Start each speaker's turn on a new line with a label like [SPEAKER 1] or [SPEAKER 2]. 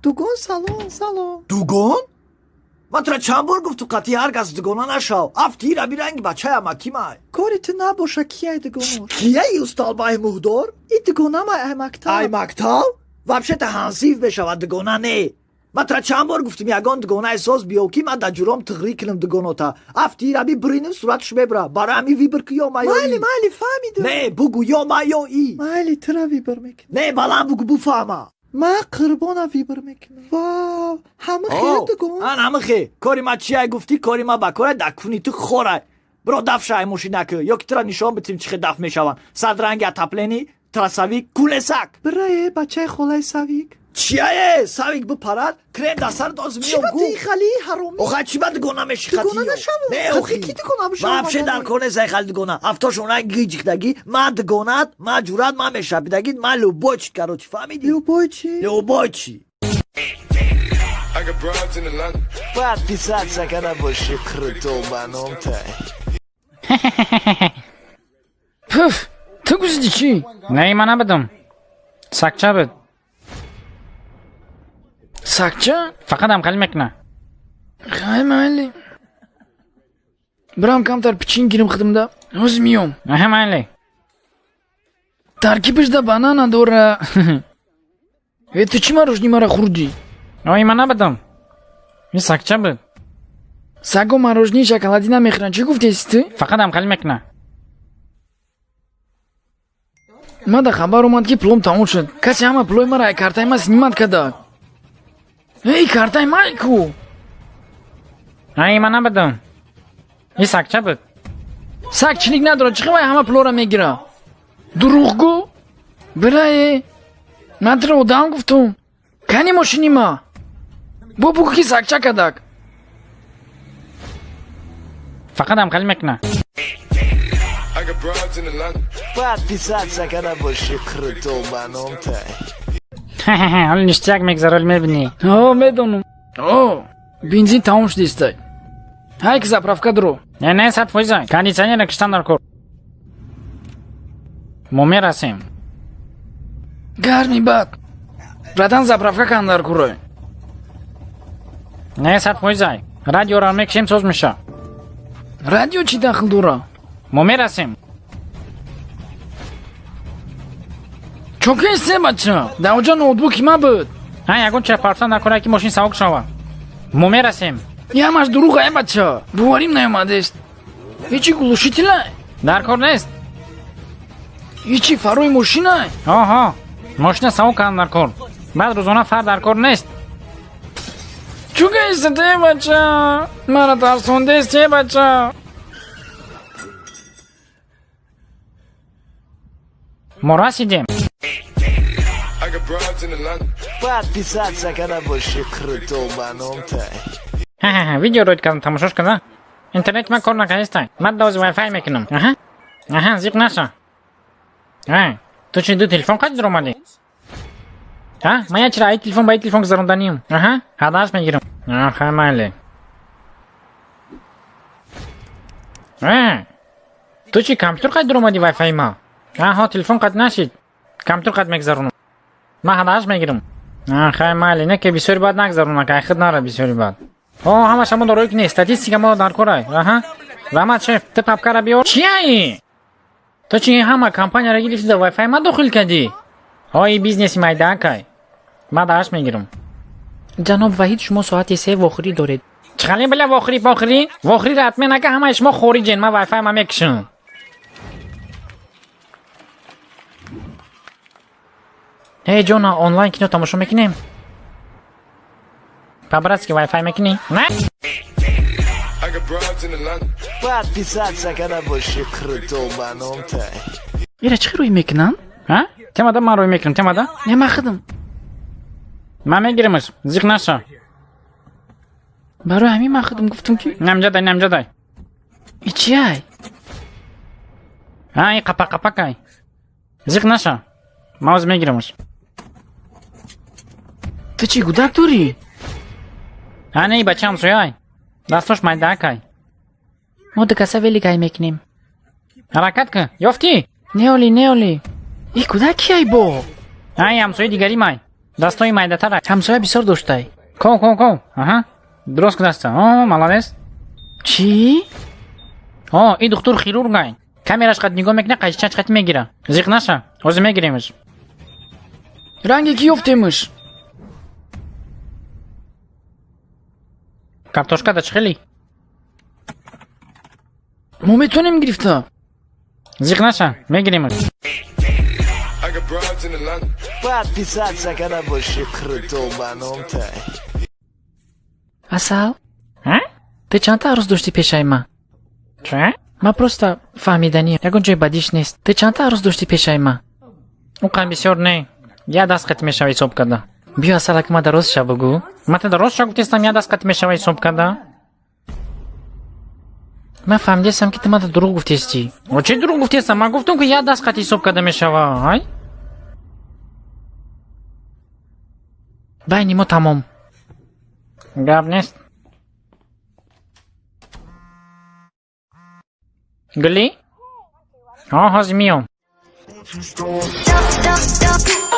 [SPEAKER 1] Дугон, салом, салом.
[SPEAKER 2] Дугон? Ман тура чанд бор гуфтум, қатъи ҳар кас дугона нашав. Афти ира биранги бачаи амакимай.
[SPEAKER 1] Кори ту набоша, кияй дугонош?
[SPEAKER 2] Кияи, усталбаи муҳдор?
[SPEAKER 1] И дугонамай, ай мактаб.
[SPEAKER 2] Ай мактаб? Вообще-то ҳансиф мешавад, дугона не. Ман тура чанд бор гуфтум, ягон дугонаи соз биё, ки ман дар ҷуром тиғрӣ кунам дугонота. Афти ира би бириним, суратш мебра. Барои ҳамин выбор ку, ё ма ё
[SPEAKER 1] Майли, майли, фаҳмидум.
[SPEAKER 2] Не, бугу, ё ма ё и.
[SPEAKER 1] Майли, тура выбор мекунам.
[SPEAKER 2] Не, баланд бугу, буфаҳма.
[SPEAKER 1] Ма қурбона выбор мекунам. Вау, ҳама хел дугон.
[SPEAKER 2] Ан ҳама хе. Кори ма чияй гуфтӣ, кори ма ба корай, дар куни ту хорай. Биро, даф шай мошинаку, ё ки тура нишон битим, чӣ хел даф мешаванд. Садранги отопление, трасавик, кулесак.
[SPEAKER 1] Бирае, бачаи холаи Савик.
[SPEAKER 2] Чияе, Савик бипарад, крем дар сар доз.
[SPEAKER 1] Чӣ ба
[SPEAKER 2] миём.
[SPEAKER 1] ту хали ҳаромӣ?
[SPEAKER 2] Охай, чӣ ба дугона меши?
[SPEAKER 1] Дугона нашавам.
[SPEAKER 2] Не.
[SPEAKER 1] Хати
[SPEAKER 2] Охи.
[SPEAKER 1] ки дугона бишавам?
[SPEAKER 2] Вообще дар кор несай хали дугона. Автошон ранги гиҷихдагӣ, ма дугонат, ма ҷурат, ма мешапидагӣ, ма любой чи, короче, фаҳмидӣ?
[SPEAKER 1] Любой чӣ?
[SPEAKER 2] Любой чи.
[SPEAKER 3] I got broads in Atlanta.
[SPEAKER 2] Подписаться када боши круто ба ном тай.
[SPEAKER 4] Пуф, ту гузиди чӣ?
[SPEAKER 5] Не, ман набудам. Сакча буд.
[SPEAKER 4] Сакча?
[SPEAKER 5] Фақат ҳамхалӣ мекуна.
[SPEAKER 4] Хай, майли, бирам камтар пичин гирим хидимда, ҳозир миём.
[SPEAKER 5] Аҳа, майли.
[SPEAKER 4] Таркибишда банана дора. Э, ту чӣ марожни мара хурдӣ?
[SPEAKER 5] Ой, ман набудам. Ин сакча буд.
[SPEAKER 4] Саго марожни шоколадӣ намехӯранд, чӣ гуфтеси ту?
[SPEAKER 5] Фақат ҳамхалӣ мекуна.
[SPEAKER 4] Мада хабар омад, ки пулом тамом шуд. Касе ҳама пулои мара ай картаи ма снимать кардак. Эй, картаи май ку?
[SPEAKER 5] Ай, ман набудам. Ин сакча буд.
[SPEAKER 4] Саг чилик надорад, чӣ вай ҳама пулоро мегира? Дурӯғгӯ, бирае, ман туро одам гуфтум. Кани мошини ма? Бо бугӯ, ки сагча кардак.
[SPEAKER 5] Фақат ҳамхалӣ мекуна.
[SPEAKER 3] I got broads in Atlanta.
[SPEAKER 2] Подписаться када боши круто ба ном тай.
[SPEAKER 5] Ҳоли ништяк мегзара, ҳоли мебинӣ.
[SPEAKER 4] О, медонам. О, бензин тамом шудистай, ҳай ки заправка дуро.
[SPEAKER 5] Не, не, 100%. Кондитсионера киштан дар кор. Мо мерасем.
[SPEAKER 4] Гарми бад, братан, заправка кан дар курой.
[SPEAKER 5] Не, 100%. Радиоро мекушем, соз меша.
[SPEAKER 4] Радио чӣ дахл дора?
[SPEAKER 5] Мо мерасем.
[SPEAKER 4] Чокесе, бача, дар оҷа ноутбуки ма буд.
[SPEAKER 5] Ҳа, ягон чира парсан дар кора, ки мошин савок шава. Мо мерасем.
[SPEAKER 4] Ямаш дурӯғ, ай бача, боварим наёмадест. Ҳечи глушителай?
[SPEAKER 5] Дар кор нест.
[SPEAKER 4] Ҳечи фарои мошинай?
[SPEAKER 5] Оҳо, мошина савок кардам дар кор. Баъд рӯзона фар дар кор нест. Чӯкаисте, бача, мара тарсондесте, бача. Мо расидем.
[SPEAKER 3] I got broads in Atlanta.
[SPEAKER 2] Подписаться када боши круто ба ном тай.
[SPEAKER 5] Ҳа, видео рӯйд кардам, тамошош карда. Интернет ман кор накардистай. Ман дози вайфай мекунам. Аҳа, аҳа, зиқ наша. А ту чи ду телефон қад омадӣ? А ман як чира ай телефон ба ай телефон гузаронданиям. Аҳа, ҳадаш мегирам. Аха, майли. А ту чи компютер қад омадӣ вайфаи ма? Аҳо, телефон қад нашид, компютер қад мегузаронам. Ман ҳадаш мегирам. Хай, майли. Не ки бисёри баъд нагузаронам, кай худ нара бисёри баъд. О, ҳамаша мо дорои ки не, статистика мо дар корай. Аҳа, раҳмат, шеф. Ту папкара биёр. Чияи, ту чи ҳама компанияро гирифти, да вайфай ма дохил кардӣ? Ҳои, бизнеси майдаакай. Ман дараш мегирам.
[SPEAKER 6] Ҷаноб Ваҳид, шумо соати 3 вохӯрӣ доред.
[SPEAKER 5] Чӣ била вохӯрӣ похӯрӣ? Вохӯриро ҳатман ака, ҳамаи шумо хориҷен, ман вайфай ма мекушам. Эй, ҷона, онлайн кино тамошо мекунем? По-братски вайфай мекунӣ, на?
[SPEAKER 3] I got broads in Atlanta.
[SPEAKER 2] Подписаться када боши круто ба ном тай.
[SPEAKER 6] Ира чӣ рӯй мекунанд?
[SPEAKER 5] А темада ман рӯй мекунам, темада.
[SPEAKER 4] Не, ман худам.
[SPEAKER 5] Ман мегирамаш, зиқ наша.
[SPEAKER 6] Барои ҳамин ман худам гуфтам, ки
[SPEAKER 5] Намҷадай, намҷадай.
[SPEAKER 6] И чиай?
[SPEAKER 5] А и қапа қапакай, зиқ наша, ман ҳозир мегирамаш.
[SPEAKER 6] Ту чӣ, гудак дорӣ?
[SPEAKER 5] А не, бача ҳамсояй. Дастош майдаакай.
[SPEAKER 6] Мо дукаса велик ҳай мекунем.
[SPEAKER 5] Ҳаракат кун, ёфтӣ?
[SPEAKER 6] Неоли, неоли. И кӯдак кияй бо?
[SPEAKER 5] Ай, ҳамсояи дигари май. Дастои майдатарай.
[SPEAKER 6] Ҳамсоя бисёр доштай.
[SPEAKER 5] Ков, ков, ков. Аҳа. Дуруст ку даста. О, молодец.
[SPEAKER 6] Чӣ?
[SPEAKER 5] О, и духтур хирургай. Камераш қад нигоҳ мекуна, қайчичач қати мегира. Зиқ наша. Ҳозир мегиремаш.
[SPEAKER 4] Ранге ки ёфтемш?
[SPEAKER 5] Картошка да чӣ хели?
[SPEAKER 4] Мо метавонем гирифта.
[SPEAKER 5] Зиқ наша, мегиремаш.
[SPEAKER 3] I got broads in Atlanta.
[SPEAKER 2] Подписаться када боши круто ба номтай.
[SPEAKER 6] Асал?
[SPEAKER 5] А?
[SPEAKER 6] Ту чандта арӯз доштӣ пешаи ман?
[SPEAKER 5] Чӣ?
[SPEAKER 6] Ман просто фаҳмиданӣ, ягон ҷои бадиш нест. Ту чандта арӯз доштӣ пешаи ман?
[SPEAKER 5] Ӯ қанд бисёр не. Я даст қати мешава ҳисоб карда.
[SPEAKER 6] Биё, Асалак, ма дар ростша бугӯ.
[SPEAKER 5] Ман та дар ростша гуфтестам, я даст қати мешава ҳисоб карда.
[SPEAKER 6] Ман фаҳмидестам, ки ту мада дурӯғ гуфтестӣ.
[SPEAKER 5] О, чӣ дурӯғ гуфтестам? Ман гуфтам, ки я даст қати ҳисоб карда мешава. Ай?
[SPEAKER 6] Байни мо тамом.
[SPEAKER 5] Гап нест. Гулӣ? О, ҳозир миём.
[SPEAKER 7] Stop, stop, stop.